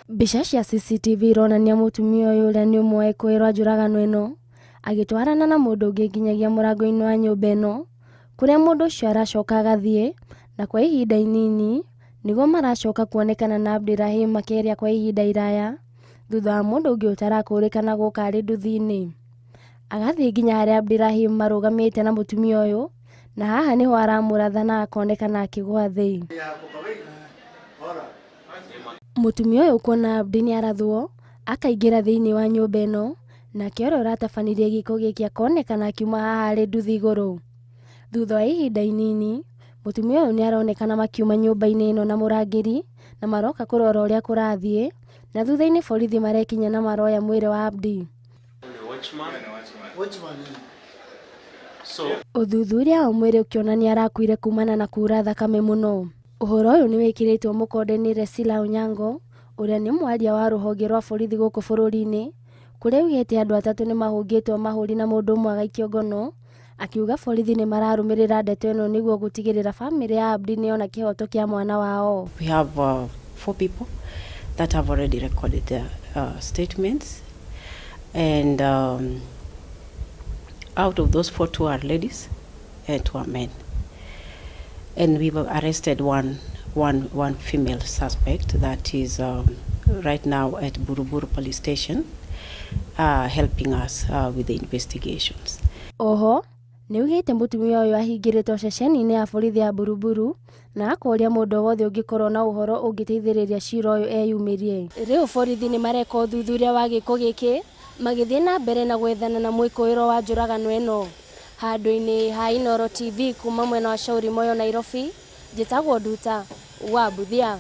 Mbica cia CCTV ironania mũtumia ũyũ ũrĩa nĩ ũmwe wa ekũĩrwo a njũragano ĩno agĩtwarana na mũndũ ũngĩ nginyagia mũrango-inĩ wa nyũmba ĩno kũrĩa mũndũ ũcio aracoka agathiĩ na kwa ihinda inini nĩguo maracoka kuonekana na Abdirahim makĩaria kwa ihinda iraya thutha wa mũndũ ũngĩ ũtarakũrĩkana gũka arĩ nduthi-inĩ. Agathiĩ nginya harĩa Abdirahim marũgamĩte na mũtumia ũyũ na haha nĩho aramũratha na akonekana akĩgwa thĩ. Mũtumia ũyũ kuona Abdi nĩ arathwo akaingĩra thĩinĩ wa nyũmba ĩno nake ũrĩa ũratabanirie gĩko gĩkĩ akonekana akiuma haha arĩ nduthi igũrũ. Thutha wa ihinda inini mũtumia ũyũ nĩ aronekana makiuma nyũmba-inĩ ĩno na mũrangĩri na maroka kũrora ũrĩa kũrathiĩ na thutha-inĩ borithi marekinya na maroya mwĩrĩ wa Abdi. Ũthuthuria wa mwĩrĩ ũkĩonania arakuire kumana na kuura thakame mũno. Ũhoro ũyũ nĩ wĩkĩrĩtwo mũkonde nĩ Resila Onyango ũrĩa nĩ mwaria wa rũhonge rwa borithi gũkũ bũrũri-inĩ kũrĩa augĩte andũ atatũ nĩ mahũngĩtwo mahũri na mũndũ ũmwe agaikio ngono akiuga borithi nĩ mararũmĩrĩra ndeto ĩno nĩguo gũtigĩrĩra bamĩrĩ ya Abdi nĩyona kĩhoto kĩa mwana wao. We have four people that have already recorded their statements, and out of those four, two are ladies and two are men. And we've arrested one female suspect that is right now at Buruburu Police Station, helping us with the investigations. Oho nĩ augĩte mũtumia ũyũ ahingĩrĩtwo ceceni-inĩ ya borithi ya Buruburu na akoria mũndũ o wothe ũngĩkorwo na ũhoro ũngĩteithĩrĩria cira ũyũ eyumĩrie. Rĩu borithi nĩ mareka ũthuthuria wa gĩko gĩkĩ magĩthiĩ na mbere na gwethana na mwĩkũĩrwo wa njũragano ĩno. Handũ-inĩ ha Inooro TV kuma mwena wa Shauri Moyo Nairobi, njĩtagwo Nduta wa Mbuthia.